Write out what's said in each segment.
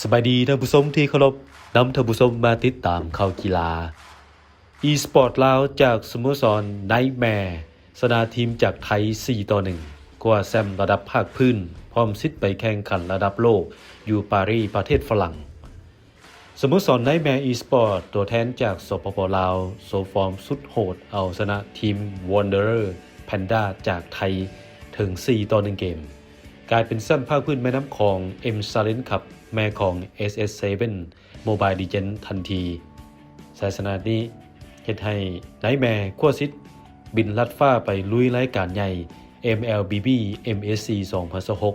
ສະບາຍດີທ່ານຜູ້ຊົມທີ່ເຄົາລົບ, ນຳທ່ານຜູ້ຊົມມາຕິດຕາມຂ່າວກິລາ. ອີສະປອດລາວຈາກສະໂມສອນໄນແມ ຊະນະທີມຈາກໄທສີ່ຕໍ່ໜຶ່ງ ຄວ້າແຊ້ມລະດັບພາກພື້ນ ພ້ອມສິດໄປແຂ່ງຂັນລະດັບໂລກຢູ່ປາຣີປະເທດຝຣັ່ງ. ສະໂມສອນໄນແມອີສະປອດ ຕົວແທນຈາກ ສປປ ລາວ ໂຊຟອມສຸດໂຫດ ເອົາຊະນະທີມ Wanderer Panda ຈາກໄທເຖິງສີ່ຕໍ່ໜຶ່ງເກມ, ກາຍເປັນແຊ້ມພາກພື້ນແມ່ນ້ຳຂອງ M Challenge Cup ແມ່ຂອງ ເອສເອສ Seven Mobile Legends ທັນທີ. ໄຊຊະນະນີ້ເຮັດໃຫ້ໄນແມຄວ້າສິດບິນລັດຟ້າໄປລຸຍລາຍການໃຫຍ່ MLBB MSC ສອງພັນຊາວຫົກ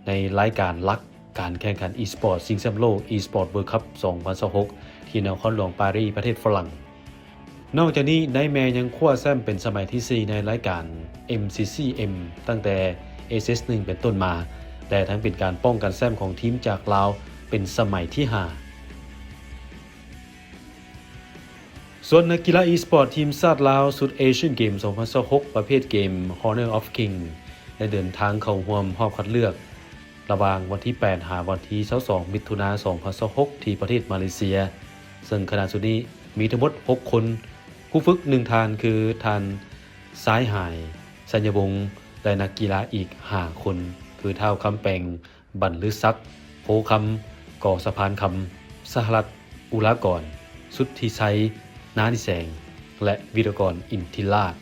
ໃນລາຍການຫຼັກ ການແຂ່ງຂັນອີສະປອດຊິງແຊ້ມໂລກ Esport World Cup ສອງພັນຊາວຫົກ ທີ່ນະຄອນຫຼວງປາຣີ ປະເທດຝຣັ່ງ. ນອກຈາກນີ້ ໄນແມຍັງຄວ້າແຊ້ມເປັນສະໄໝທີສີ່ໃນລາຍການ MCCM ຕັ້ງແຕ່ ເອສເອສໜຶ່ງ ເປັນຕົ້ນມາ ແລະ ທັງເປັນການປ້ອງກັນແຊ້ມຂອງທີມຈາກລາວເປັນສະໄໝທີຫ້າ. ສ່ວນນັກກິລາອີສະປອດທີມຊາດລາວຊຸດ Asian Games ສອງພັນຊາວຫົກ ປະເພດເກມ Honor of King ໄດ້ເດີນທາງເຂົ້າຮ່ວມຮອບຄັດເລືອກ ລະຫວ່າງວັນທີແປດ ຫາວັນທີຊາວສອງ ມິຖຸນາ ສອງພັນຊາວຫົກ ທີ່ປະເທດມາເລເຊຍ, ເຊິ່ງຄະນະຊຸດນີ້ມີທັງໝົດຫົກຄົນ, ຄູຝຶກໜຶ່ງທ່ານ ຄືທ່ານ ຊາຍຫາຍ ໄຊຍະວົງ ແລະ ນັກກິລາອີກຫ້າຄົນ ຄື ທ້າວ ຄຳແປງ ບັນລືສັກ ໂພຄຳ, ກໍສະພານຄຳ, ສະຫະລັດ ອຸລາກອນ, ສຸດທິໄຊ ນານິແສງ ແລະ ວິລະກອນ ອິນທິລາດ.